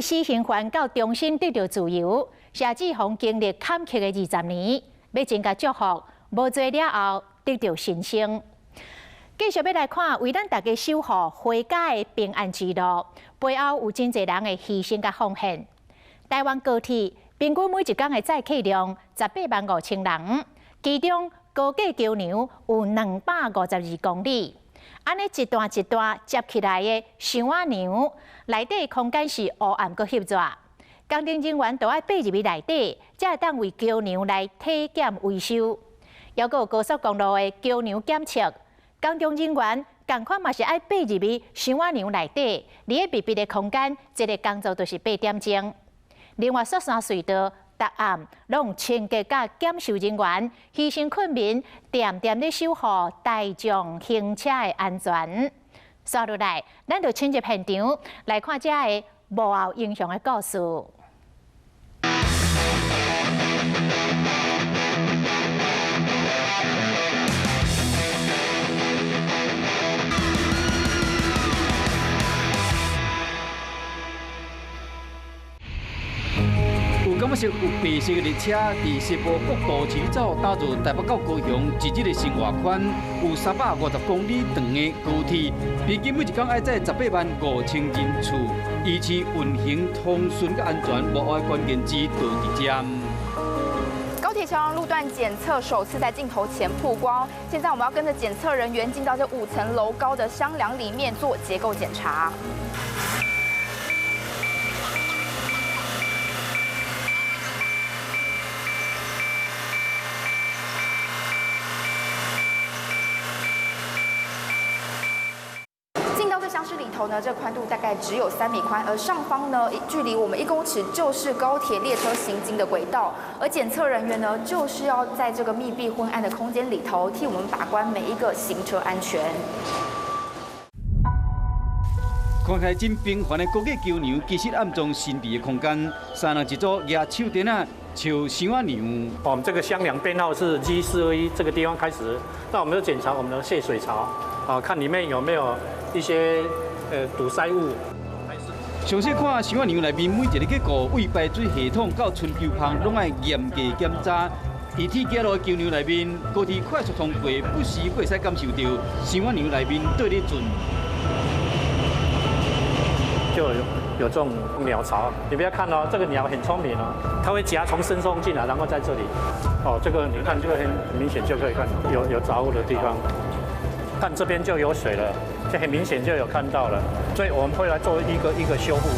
死刑犯到重新得著自由，謝志宏經歷坎坷的20年，欲增加祝福，無罪了後得著新生。繼續欲來看，為咱大家守護回家的平安之路，背後有真濟人的犧牲佮奉獻。台灣高鐵平均每一工的載客量18萬5千人，其中高架橋梁有252公里。按呢一段一段接起來的箱仔梁，內底空間是烏暗閣翕熱，工程人員都愛爬入去內底，才會當為橋梁來體檢維修。猶閣有高速公路的橋梁檢測，工程人員仝款嘛是愛爬入去箱仔梁內底，佇个密閉的空間，這个工作就是8點鐘。另外，雪山隧道逐暗攏有清潔佮檢修人員犧牲睏眠，恬恬咧守護大眾行車的安全。煞落來，咱就深入現場來看這个幕後英雄的故事。有感覺是有白色的列車佇西部國道70走，打入台北到高雄一日的生活圈，有350公里長的高鐵，平均每一工愛載18萬5千人次，維持運行通順佮安全，幕後的關鍵字就佇遮。高鐵橋梁路段檢測首次在鏡頭前曝光，現在我們要跟着檢測人員進到這5層樓高的箱梁裡面做結構檢查。箱室裡頭呢，這寬度大概只有3米寬，而上方呢，距離我們1公尺就是高鐵列車行經的軌道，而檢測人員呢，就是要在這個密閉昏暗的空間裡頭，替我們把關每一個行車安全。看起來真平凡的高架橋梁，其實暗藏神秘的空間。三人一組舉手電仔，笑箱仔梁。我們這個箱梁編號是 G421，這個地方開始，那我們就檢查我們的泄水槽，啊，看裡面有沒有一些堵塞物。詳細看箱仔梁內面每一個結構，為排水系統到春秋棚，攏愛嚴格檢查。佇鐵橋路的橋梁內面，高鐵快速通過，不時會使感受到箱仔梁內面對咧轉。就有這種鳥巢，你不要看哦，這個鳥很聰明哦，它會夾從深縫進來，然後在這裡，哦，這個你看就很明顯就可以看有雜物的地方，看這邊就有水了，就很明顯就有看到了，所以我們會來做一個一個修復。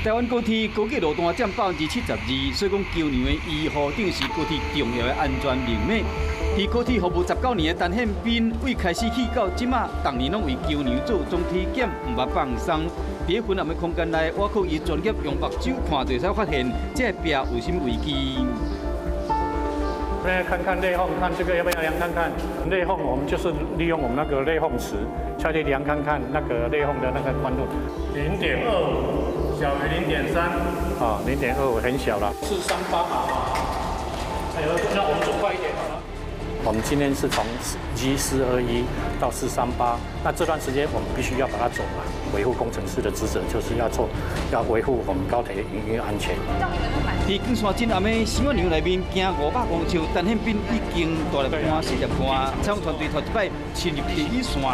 台灣高鐵高架路段佔72%，所以講橋梁的維護等是高鐵重要的安全命脈。佇高鐵服務19年的陳憲斌，為開始起到這馬，逐年攏為橋梁做總體檢，毋捌放鬆。佇昏暗的空間內，我靠伊專業用目睭看，就會使發現這壁有啥物危機。來看看裂縫，看這個要不要量看看？裂縫我們就是利用我們那個裂縫尺，下去量看看那個裂縫的那個寬度。0.25，小於0.3。啊，0.25很小了。438嘛。哎呦，那我們走快一點好了。我們今天是從 G421到438，那這段時間我們必須要把它走完。維護工程師的職責就是要做，要維護我們高鐵營運安全。佇光線真暗的箱仔梁內面，行500公尺，陳憲斌已經大粒汗、細粒汗。採訪團隊頭一擺深入第一線，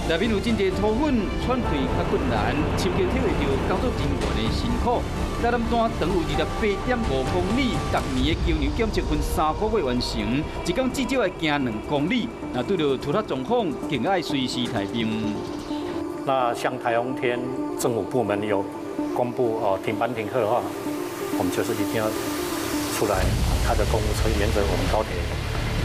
內面有真濟土粉，喘氣較困難，深刻體會著工作人員的辛苦。台南段長有28.5公里，逐年的橋梁檢測分3個月完成，一工至少愛行2公里。若拄著突發狀況，更愛隨時待命。那像颱風天，政府部門有公布哦停班停課的話，我們就是一定要出來，開著公務車沿著我們高鐵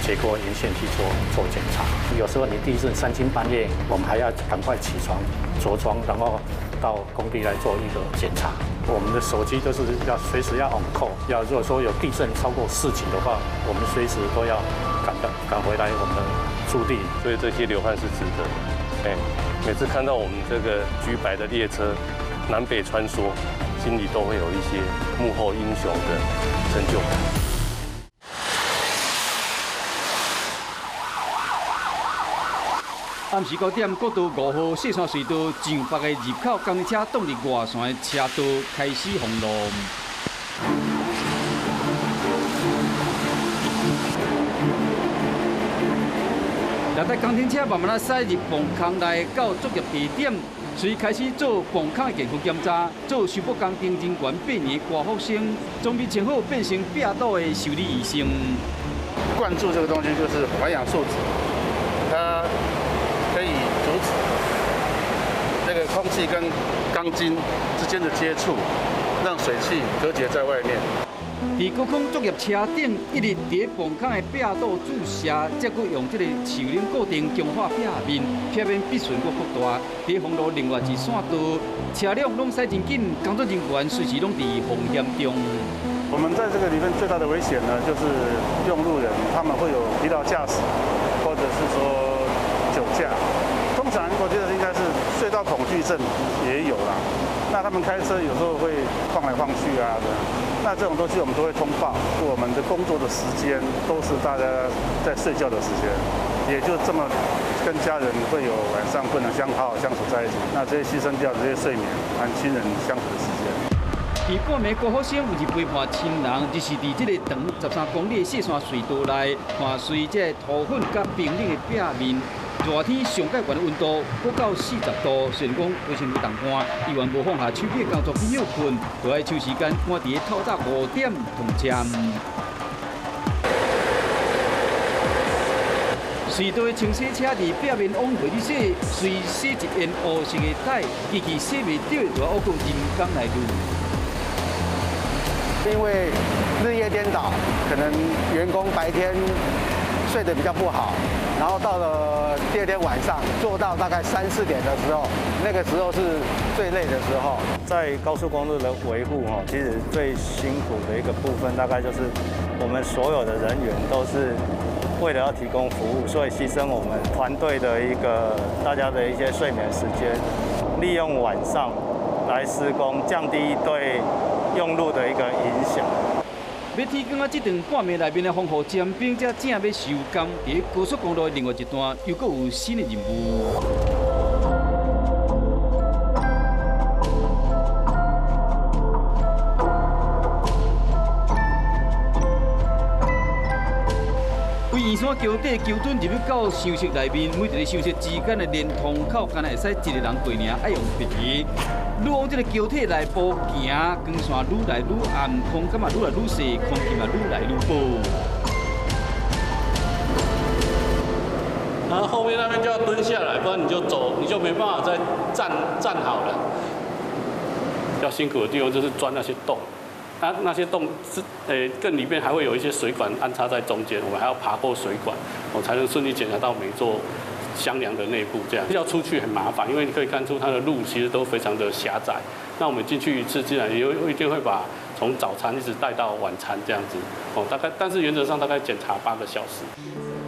結構沿線去做檢查。有時候你地震三更半夜，我們還要趕快起床着裝，然後到工地來做一個檢查。我們的手機都是要隨時要 on call，要如果說有地震超過4級的話，我們隨時都要趕回來我們的駐地。所以這些流汗是值得的。哎，每次看到我們這個橘白的列車南北穿梭，心裡都會有一些幕後英雄的成就感。暗時9點，國道5號雪山隧道上北的入口，工程車擋佇外線的車道開始封路。六台工程車慢慢仔駛入泵空內，到作業地點，隨開始做泵空的健康檢查，做修復工程人員8年郭福生，裝備穿好變成壁堵的修理醫生。灌注這個東西就是環氧樹脂，它可以阻止那個空氣跟鋼筋之間的接觸，讓水汽隔絕在外面。佇高空作業車頂一直佇泵空的壁堵注射，才閣用這個樹輪固定強化壁面，避免必損閣擴大。佇封路另外一線道，車輛攏駛真緊，工作人員隨時攏佇風險中。我們在這個裡面最大的危險呢，就是用路人他們會有疲勞駕駛，或者是說酒駕。通常我覺得應該是隧道恐懼症也有啦。那他們開車有時候會晃來晃去啊的。那這種東西我們都會通報。我們的工作的時間都是大家在睡覺的時間，也就這麼跟家人會有晚上不能相好好相處在一起。那這些犧牲掉這些睡眠和親人相處的時間。佇半暝，郭福生有一陪伴親人，就是佇這個長13公里的雪山隧道內，伴隨這個塗粉佮冰冷的壁面。熱天上蓋懸的溫度，閣到40度。雖然講規身軀凍汗，伊猶無放下手臂工作去歇睏，就愛抽時間趕佇透早5點通車。隧道的清洗車佇壁面往回去洗，隨洗一煙烏色的底，機器洗袂著，就愛閣人工來濾。因為日夜顛倒，可能員工白天睡得比較不好，然後到了第二天晚上做到大概3、4點的時候，那個時候是最累的時候。在高速公路的維護哈，其實最辛苦的一個部分，大概就是我們所有的人員都是為了要提供服務，所以犧牲我們團隊的一個大家的一些睡眠時間，利用晚上來施工，降低對用路的一個影響。欲天光仔這段半暝內面的風雨尖兵才正欲收工，佇高速公路的另外一段又閣有新的任務。為圓山橋底橋墩入去到休息內面，每一個休息之間的連通口，敢若會使一個人過爾，愛用爬。愈往這個橋體內部行，光線愈來愈暗，空間嘛愈來愈細，空氣嘛愈來愈薄。然後後面那邊就要蹲下來，不然你就走，你就沒辦法再站好了。比較辛苦的地方就是鑽那些洞，那些洞是更裡面還會有一些水管安插在中間，我們還要爬過水管，我才能順利檢查到每座箱梁的內部。這樣要出去很麻煩，因為你可以看出它的路其實都非常的狹窄。那我們進去一次，自然也一定會把從早餐一直帶到晚餐這樣子。哦，大概，但是原則上大概檢查8個小時。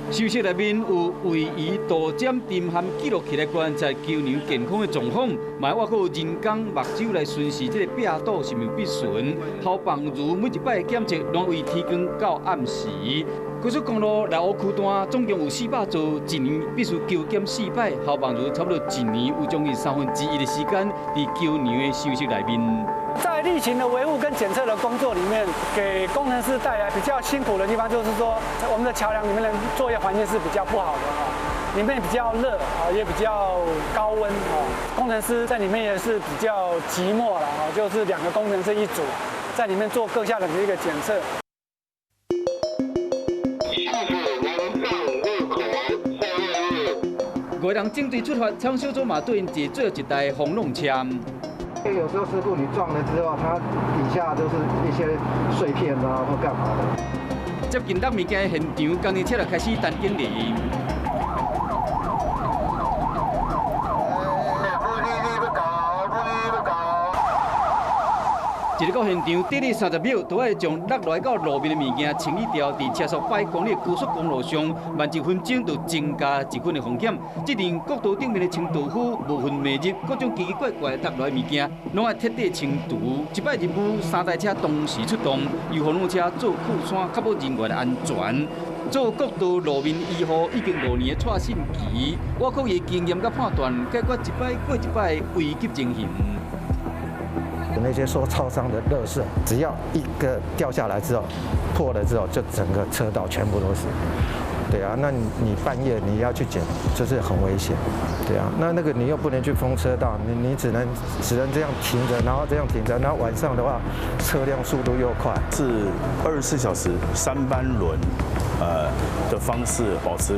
休息內面有位移度針沉陷記錄器來觀察橋梁健康的狀況，嘛還閣有人工目睭來巡視這個壁堵是毋是必損。消防如每一擺檢測，攏為天光到暗時。高速公路內湖區段總共有400座，一年必須橋檢4擺。消防如差不多一年有將近1/3的時間佇橋梁的休息內面。在例行的維護跟檢測的工作裡面，給工程師帶來比較辛苦的地方，就是說我們的橋梁裡面的作業環境是比較不好的啊，裡面比較熱啊，也比較高溫啊，工程師在裡面也是比較寂寞了啊，就是2個工程師一組，在裡面做各項的一個檢測。5人整隊出發，採小組嘛對𪜶坐最後一台風浪車。有時候事故你撞了之後，它底下都是一些碎片啊，或幹嘛的。接近落物件的現場，工程車就開始單警理。一个到现场，短短30秒，就爱将落来到路面的物件清理掉。伫车速100公里的高速公路上，慢1分钟就增加1分的风险。这阵国道顶面的清道夫无分暝日，各种奇奇怪怪落来的物件，拢爱彻底清除。这摆任务3台车同时出动，由护路车做靠山，确保人员的安全。做國道路面維護已經5年的蔡信奇，我靠伊經驗佮判斷，解決一擺過一擺危急情形。那些受擦傷的垃圾，只要一個掉下來之後，破了之後，就整個車道全部都是。對啊，那你半夜你要去撿，就是很危險。對啊，那個你又不能去封車道，你只能這樣停着，然後這樣停着，然後晚上的話，車輛速度又快。是24小時三班輪，的方式保持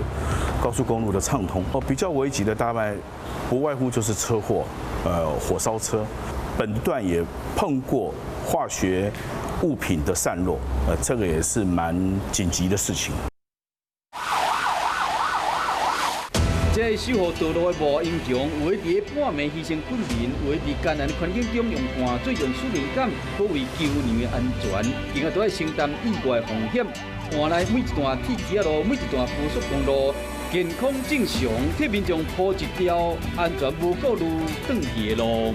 高速公路的暢通。哦，比較危急的大概不外乎就是車禍，火燒車。本段也碰過化學物品的散落，這個也是蠻緊急的事情。這個守護道路的無英雄，有的佇半暝犧牲困眠，有的佇艱難的環境中用汗水用使命感保衛橋梁的安全，更加都愛承擔意外風險。換來每一段鐵橋路，每一段高速公路健康正常，替民眾鋪一條安全無顧慮轉去的路。